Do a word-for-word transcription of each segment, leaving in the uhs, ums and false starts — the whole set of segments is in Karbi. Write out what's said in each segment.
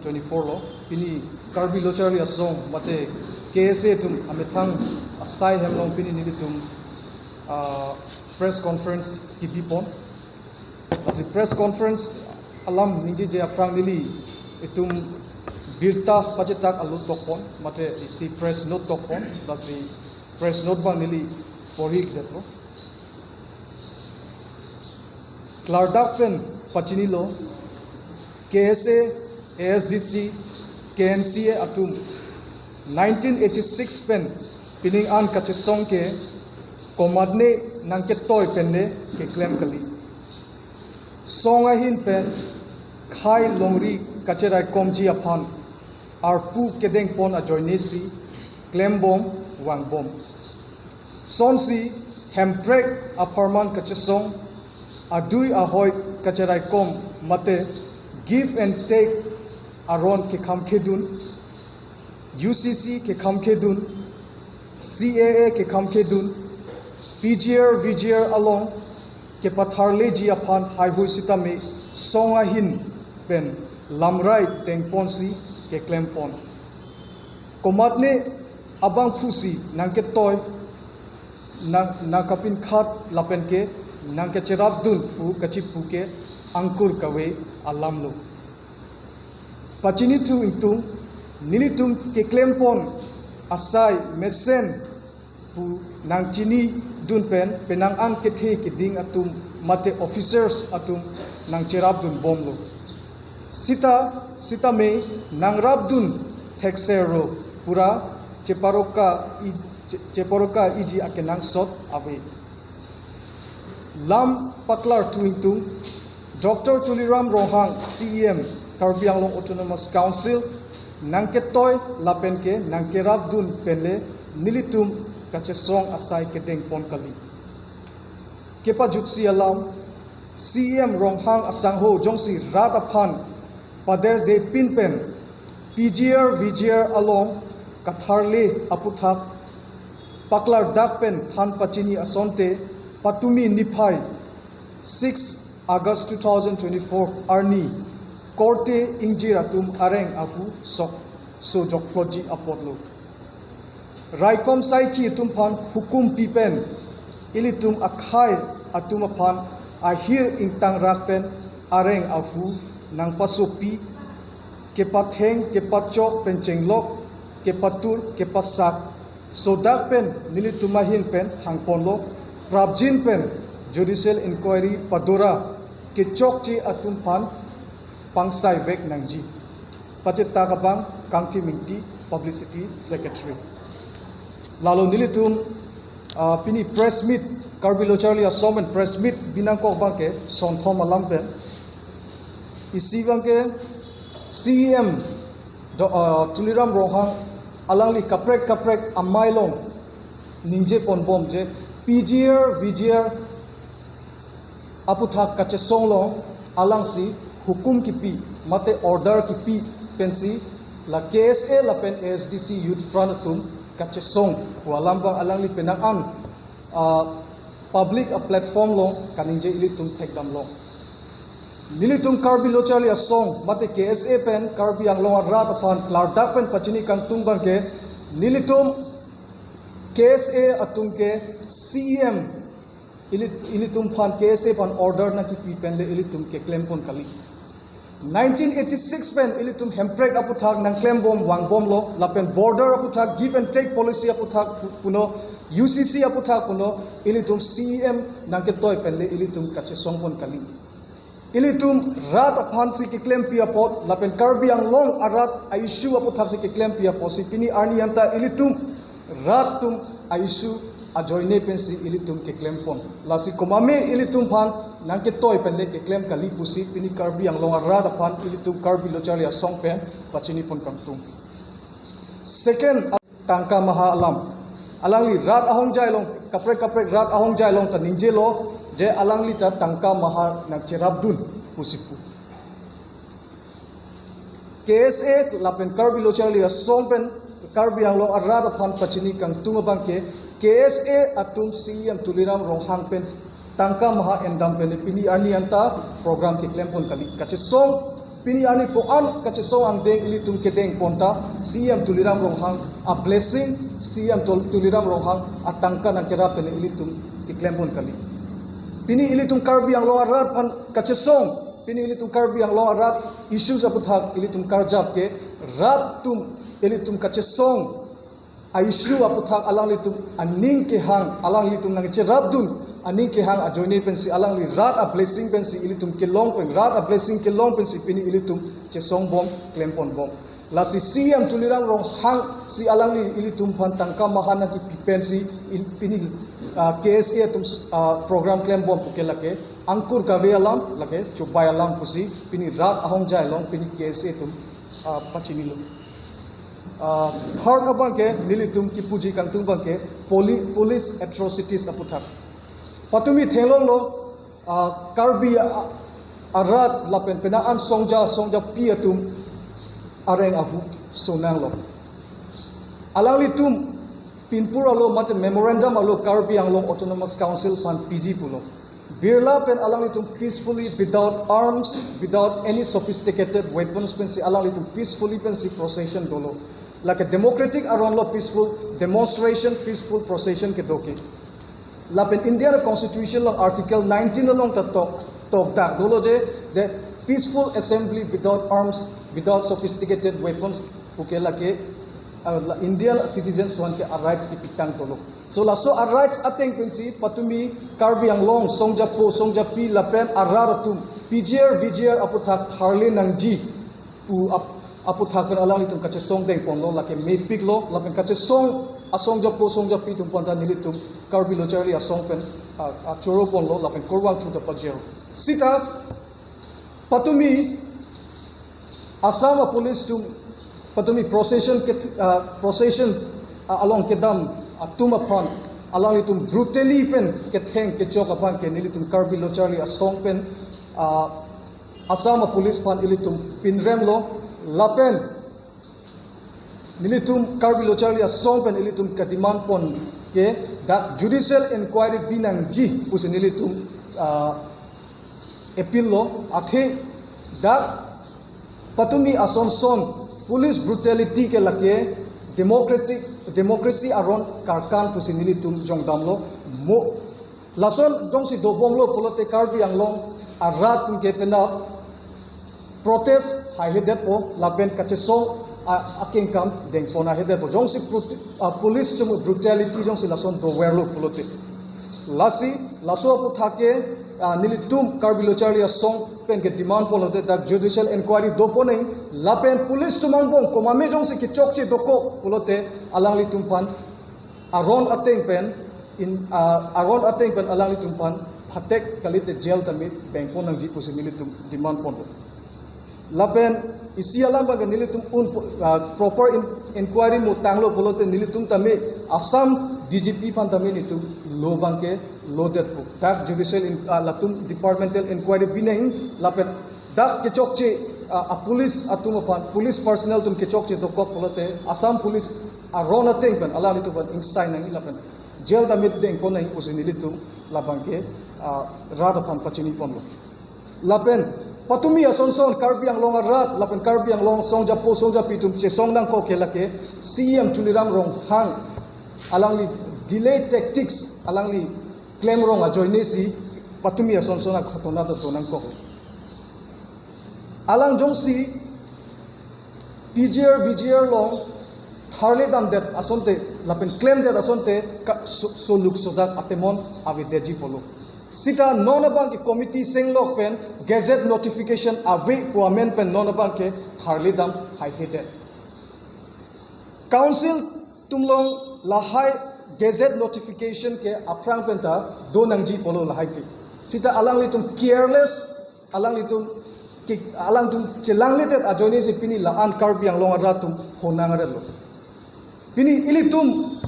twenty-four lo, pini Karbi Lo Charli Asong mate K S A atum amethang asai hem along pini nelitum, ah, press conference kebipon. Lasi press conference alam ningjeje aphrang nelitum birta pachetak alo tokpon, mate isi press note tokpon, lasi press note abang neli porhi-ikdetlo. Klardak pen pachinilo, K S A, A S D C, K N C A atum nineteen eighty-six pen pining an kachesong ke komatne nangketoi penle keklem kali. Song ahin pen khei longri kacheraikomji aphan arpu kedengpon ajoinesi klembom vangbom. Sonsi Hemprek apharman kachesong, adui ahoi kacheraikom mate give and take aron kekhamkhedun, U C C kekhamkhedun, C A A kekhamkhedun, P G R V G R along kepatharleji aphan haihui sitame song ahin pen lamrai dengponsi keklempon. Komatne abangphusi nangketoi, nang, nangkapinkhat lapen ke nangkecherapdun pu kachipu ke angkur kave alamlo. Pachinithu ingtung, nelitum keklempon asai mesen pu nangchinidun pen penang an kethe keding atum mate officers atum nangcherapdunbomlo. Sita, sitame nangrapdun thekserlo pura cheparoka i, che, cheparoka iji akenangsot ave. Lam paklarthu ingtung, Doctor Tuliram Ronghang, C E M, Karbi Anglong Autonomous Council, nangketoi lapen ke nangkerapdun penle nelitum kachesong asai kedengpon kali. Kepajutsi alam, C E M Ronghang asangho jongsi rat aphan paderdepin pen P G R V G R along katharle aputhak paklardak pen than pachini asonte patumi niphai six August two thousand twenty-four arni korte ingjir atum areng ahu sok sojokplotji apotlo. Raikom saikhi atum aphan hukum pi pen ilitum akhei atum aphan ahir ingtangrak pen areng ahu nangpasopi, kepatheng kepachok pen chenglok, kepatur kepasak sodak pen nelitum ahin pen hangponlo, prapjin pen judicial inquiry padora kechokche atum aphan pangsaivek nangji. Pachetak abang Kangthim Ingti, Publicity Secretary. Lalo nelitum, ah, pini press meet, Karbi Lo Charli Asong pen press meet binangkok abangke sonthom alam pen. Isi abangke C E M do, ah, Tuliram Ronghang alangli kaprek kaprek amei along ningjeponbom je P G R V G R aputhak kachesong along alangsi hukum kipi mate order kipi pensi la K S A lapen A S D C Youth Front atum kachesong pu alam abang alangli penang an, ah, public a platform along kaningje ilitum thekdamlong. Nelitum Karbi Lo Charli Asong mate K S A pen Karbi Anglong arat aphan klardak pen pachini kangtung abangke nelitum K S A atum ke C E M ili, ilitum aphan K S A aphan order nangkipi penle ilitum keklempon kali. Nineteen eighty-six pen ilitum Hemprek aputhak nangklembom vangbomlo lapen border aputhak give and take policy aputhak pu, puno, U C C aputhak puno, ilitum C E M nangketoi penle ilitum kachesongpon kali. Ilitum rat aphansi keklempi apot lapen Karbi Anglong arat a-issue aputhaksi keklempi apotsi pini arni anta ilitum rat atum a-issue ajoine pensi ilitum keklempon. Lasi komatne ilitum aphan nangketoi penle keklem kali pusi pini Karbi Anglong arat aphan ilitum Karbi Lo Charli Asong pen pachinipon kangtung. Second, tangka maha alam. Alangli rat ahongjai along, kaprek kaprek rat ahongjai along ta ningjelo je alangli ta tangka maha nangcherapdun pusi pu. K S A lapen Karbi Lo Charli Asong pen Karbi Anglong arat aphan pachini kangtung abangke K S A atum C E M Tuliram Ronghang pen tangka maha endam penle pini arni anta program keklempon kali. Kachesong Pini arni ko-an kachesong angdeng ilitum kedeng pon ta, C E M Tuliram Ronghang a blessing, C E M Tul-, Tuliram Ronghang atangka nangkerap pen ilitum keklem pon kali. Pini ilitum Karbi Anglong arat aphan kachesong, pini ilitum Karbi Anglong arat issues aputhak ilitum karjap ke, rat atum ilitum kachesong a-issue aputhak alanglitum aning kehang, alanglitum nangcherapdun aning kehang ajoine pensi, alangli rat a blessing pensi ilitum kelong pen, rat a blessing kelong pensi pini ilitum chesong bom, klem pon bom. Lasi C E M Tuliram Ronghang si alangli ilitum aphan tangka mahan nangkepi pensi il-, pini, ah, K S A atum, ah, program klem bom puke lake angkur kave alam, lake chubai alam pusi pini rat ahongjai along pini K S A atum, ah, pachinilo. Ah, third abangke nelitum kipuji kangtung abangke poli-, police atrocities aputhak. Patumi theklonglo, ah, Karbi a-, arat lapen penang an songja, songjapi atum areng ahu sonanglo. Alanglitum pinpur alo mate memorandum alo Karbi Anglong Autonomous Council aphan piji pulo. Birla pen alanglitum peacefully, without arms, without any sophisticated weapons pensi alanglitum peacefully pensi procession dolo. Lake democratic aron lo peaceful demonstration, peaceful procession kedo ke. Lapen Indian Constitution along Article nineteen along ta tok, tokdak dolo je, the peaceful assembly without arms, without sophisticated weapons puke lake, ah, la-, Indian citizens aphan ke a rights kepitang dolo. So laso a rights ateng pensi patumi Karbi Anglong songjapo songjapi lapen arat atum P G R V G R aputhak tharle nangji pu ap-, aputhak pen alanglitum kachesong deng ponlo, lake mepiklo, lapen kachesong asongjapo songjapi atum aphan ta nelitum Karbi Lo Charli Asong pen, ah, ah, choro ponlo, lapen kurvangthu ta pajir. Sita patumi Assam a police atum patumi procession ke, ah, procession, ah, along kedam atum aphan alanglitum brutally pen ketheng kechok abangke nelitum Karbi Lo Charli Asong pen, ah, Assam a police aphan ilitum pinremlo, lapen nelitum Karbi Lo Charli Asong pen ilitum kedemand pon ke dak judicial inquiry binangji pusi nelitum, ah, appeal lo, athe dak patumi asonson police brutality ke lake democratic, democracy aron karkan pusi nelitum jongdamlo. Mo lason jongsi dobomlo pulote Karbi Anglong arat atum ke penap protest haihedetpo lapen kachesong a-, akengkam dengpon haihedetpo. Jongsi brut-, ah, police atum brutality jongsi lason doverlo pulote. Lasi, laso aputhak ke, ah, nelitum Karbi Lo Charli Asong pen kedemand ponlote dak judicial inquiry dopon nang lapen police atum angbong komatme jongsi kechokche dokok pulote alanglitum aphan aron ateng pen in, ah, aron ateng pen alanglitum aphan phatek kalite jail tame bengpon nangji pusi nelitum demand ponlo. Lapen isi alam abangke nelitum un po-, ah, proper in-, inquiry mo tanglo pulote nelitum tame Assam D G P aphan tame nelitum lo abangke lodetpo. Dak judicial in-, ah, latum departmental inquiry binang lapen dak kechokche, ah, a police atum aphan, police personnel atum kechokche dokok pulote Assam police aron ateng pen alanglitum aphan ingsai nang lapen jail tame dengpon nang pusi nelitum labangke, ah, rat aphan pachini ponlo. Lapen patumi asonson Karbi Anglong arat lapen Karbi Anglong songjapo songjapi atum chesong nangkok ke lake C E M Tuliram Ronghang alangli delay tactics alangli klemrong ajoine si patumi asonson aghotona do nangkok. Alang jongsi P G R V G R along tharle damdet asonte lapen klemdet asonte ka-, so-, soluk sodak atemon avedetji pulo. Sita non abangke committee senglok pen gazette notification ave pu amen pen non abangke tharle dam haihedet. Council atum along lahai gazette notification ke aphrang pen ta do nangji pulo lahai ke. Sita alanglitum careless, alanglitum ke, alangtum chelangledet ajoine si pini la-an Karbi Anglong arat atum honang aret lo. Pini ilitum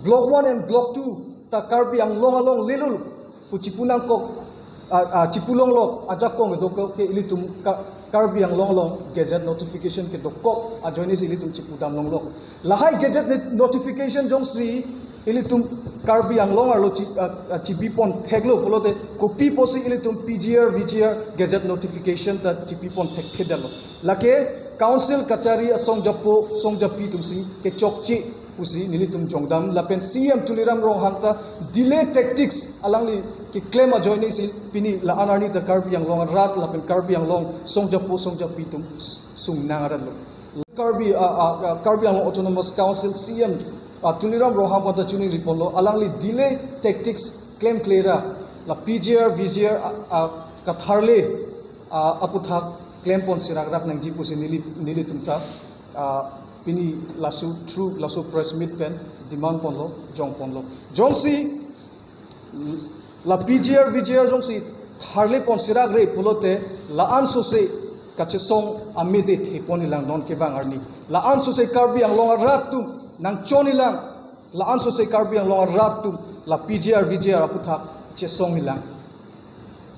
block one and block two ta Karbi Anglong along lelul pu chipu nangkok, ah, ah, chipu longlok ajakong dokok ke ilitum Ka-, Karbi Anglong along gazette notification kedokok ajoine si ilitum chipu dam longlok. Lahai gazette ni-, notification jongsi ilitum Karbi Anglong arlo chi, ah, ah, chibipon theklo pulote kopi pusi ilitum P G R, V G R gazette notification ta chibipon thekthedetlo. Lake Council kachari asongjapo songjapi atumsi kechokche pusi nelitum jongdam lapen C M Tuliram Ronghang ta delay tactics alangli keklem ajoinesi pini la-an arni ta Karbi Anglong arat lapen Karbi Anglong songjapo songjapi atum s-, sungnang aratlo. Karbi, ah, ah, ah, Karbi Anglong Autonomous Council C M, ah, Tuliram Ronghang aphanta choningriponlo, alangli delay tactics klemkle ra la P G R, V G R, ah, ah, katharle, ah, aputhak klempon sirakrak nangji pusi neli, nelitum ta, ah, pini laso through laso press meet pen demand ponlo, jongponlo. Jongsi la P G R, V G R jongsi tharlepon sirakre pulote la-an sose kachesong amede thepon ilang non kevang arni. La-an sose Karbi Anglong arat atum nangchon ilang. La-an sose Karbi Anglong arat atum la P G R, V G R aputhak chesong ilang.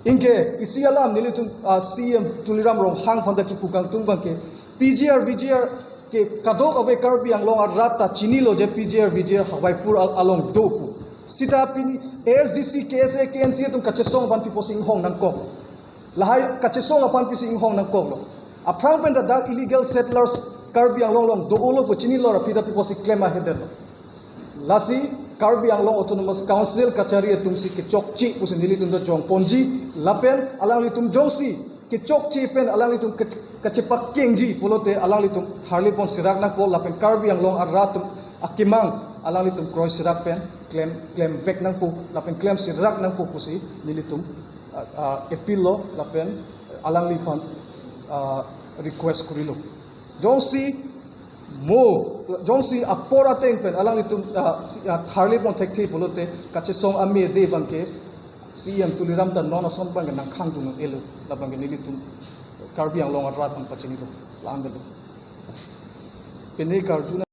Anke isi alam nelitum, ah, C M Tuliram Ronghang aphanta kipu kangtung abangke P G R, V G R ke kadokave Karbi Anglong arat ta chinilo je P G R, V G R Hawaipur al-, along do pu. Seta pini A S D C, K S A, K N C atum kachesong aphan pi pusi inghong nangkok. Lahai kachesong aphan pisi inghong nangkoklo. Aphrang pen ta dak illegal settlers Karbi Anglong along do-olo pu chinilo ra pi ta pi pusi klem ahedetlo. Lasi Karbi Anglong Autonomous Council kachari atumsi kechokche pusi nelitum ta jongponji lapen alanglitum jongsi kechokche pen alanglitum kech-, kachepakengji pulote alanglitum tharlepon sirak nangpo lapen Karbi Anglong arat atum akemang alanglitum kroi sirak pen klem, klemvek nangpo lapen klem sirak nangpo pusi nelitum, ah, ah, appeal lo lapen alangliphan, ah, request kurilo. Jongsi mo, jongsi apor ateng pen alanglitum, ah, si, ah, tharlepon thekthe pulote kachesong amede abangke C M Tuliram ta non ason abangke nangkhangdun elo, labangke nelitum Karbi Anglong arat aphan pachinilo, la-an delo. Pini karju